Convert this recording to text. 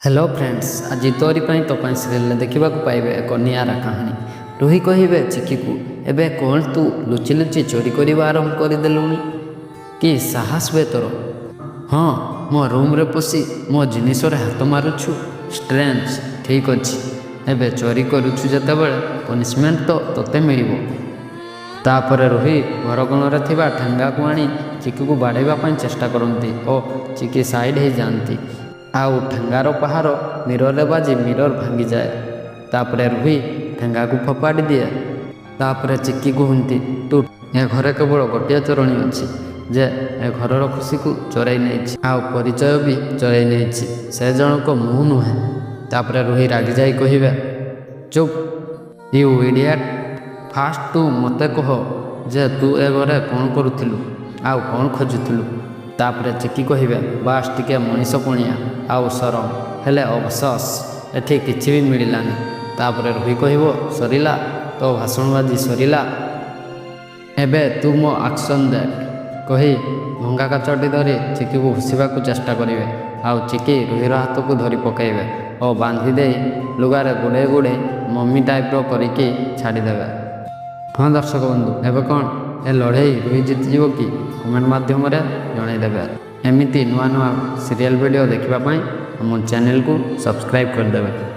Hello friends, ଆଜି ତୋରି ପାଇଁ ତୋ ପାଇଁ ସିରିଏଲରେ ଦେଖିବାକୁ ପାଇବେ ଏକ ନିଆରା କାହାଣୀ। ରୁହି କହିବେ ଚିକିକୁ, "ଏବେ କ'ଣ ତୁ ଲୁଚି ଲୁଚି ଚୋରି କରିବା ଆରମ୍ଭ କରିଦେଲୁଣି? କି ସାହସ ବେ ତୋର? ହଁ, ମୋ ରୁମ୍ରେ ପଶି ମୋ ଜିନିଷରେ ହାତ ମାରୁଛୁ? ଷ୍ଟ୍ରେଞ୍ଜ। ଠିକ୍ ଅଛି, ଏବେ ଚୋରି କରୁଛୁ ଯେତେବେଳେ, ପନିସମେଣ୍ଟ ତ ତୋତେ ମିଳିବ।" ତାପରେ ରୁହି ଘର କୋଣରେ ଥିବା ଠେଙ୍ଗାକୁ ଆଣି ଚିକିକୁ ବାଡ଼େଇବା ପାଇଁ ଚେଷ୍ଟା କରନ୍ତି ଓ ଚିକି ସାଇଡ଼୍ ହେଇଯାଆନ୍ତି ଆଉ ଠେଙ୍ଗାର ପାହାର ମିରରରେ ବାଜି ମିରର ଭାଙ୍ଗିଯାଏ। ତାପରେ ରୁହି ଠେଙ୍ଗାକୁ ଫୋପାଡ଼ି ଦିଏ। ତାପରେ ଚିକି କୁହନ୍ତି, "ତୁ ଏ ଘରେ କେବଳ ଗୋଟିଏ ଚୋରଣୀ ଅଛି ଯେ ଏ ଘରର ଖୁସିକୁ ଚୋରାଇ ନେଇଛି ଆଉ ପରିଚୟ ବି ଚୋରାଇ ନେଇଛି। ସେ ଜଣକ ମୁଁ ନୁହେଁ।" ତାପରେ ରୁହି ରାଗିଯାଇ କହିବେ, "ଚୁପ୍, you idiot. First ତୁ ମୋତେ କହ ଯେ ତୁ ଏ ଘରେ କ'ଣ କରୁଥିଲୁ ଆଉ କ'ଣ ଖୋଜୁଥିଲୁ?" ତାପରେ ଚିକି କହିବେ, "ବାସ୍, ଟିକେ ମଣିଷ ପଣିଆ ଆଉ ସରମ। ହେଲେ ଅଫସୋସ, ଏଠି କିଛି ବି ମିଳିଲାନି।" ତାପରେ ରୁହି କହିବ, "ସରିଲା? ତୋ ଭାଷଣବାଜି ସରିଲା? ଏବେ ତୁ ମୋ ଆକ୍ସନ୍ ଦେଖ," କହି ଭଙ୍ଗା କାଚଟି ଧରି ଚିକିକୁ ଭୁସିବାକୁ ଚେଷ୍ଟା କରିବେ ଆଉ ଚିକି ରୁହିର ହାତକୁ ଧରି ପକାଇବେ ଓ ବାନ୍ଧି ଦେଇ ଲୁଗାରେ ଗୁଡ଼େଇ ଗୁଡ଼େଇ ମମି ଟାଇପ୍ର କରିକି ଛାଡ଼ିଦେବେ। ହଁ ଦର୍ଶକ ବନ୍ଧୁ, ଏବେ କ'ଣ ଏ ଲଢ଼େଇ ରୁହି ଜିତିଯିବ କି? କମେଣ୍ଟ ମାଧ୍ୟମରେ ଜଣାଇଦେବେ। ଏମିତି ନୂଆ ନୂଆ ସିରିଏଲ୍ ଭିଡ଼ିଓ ଦେଖିବା ପାଇଁ ଆମ ଚ୍ୟାନେଲକୁ ସବସ୍କ୍ରାଇବ୍ କରିଦେବେ।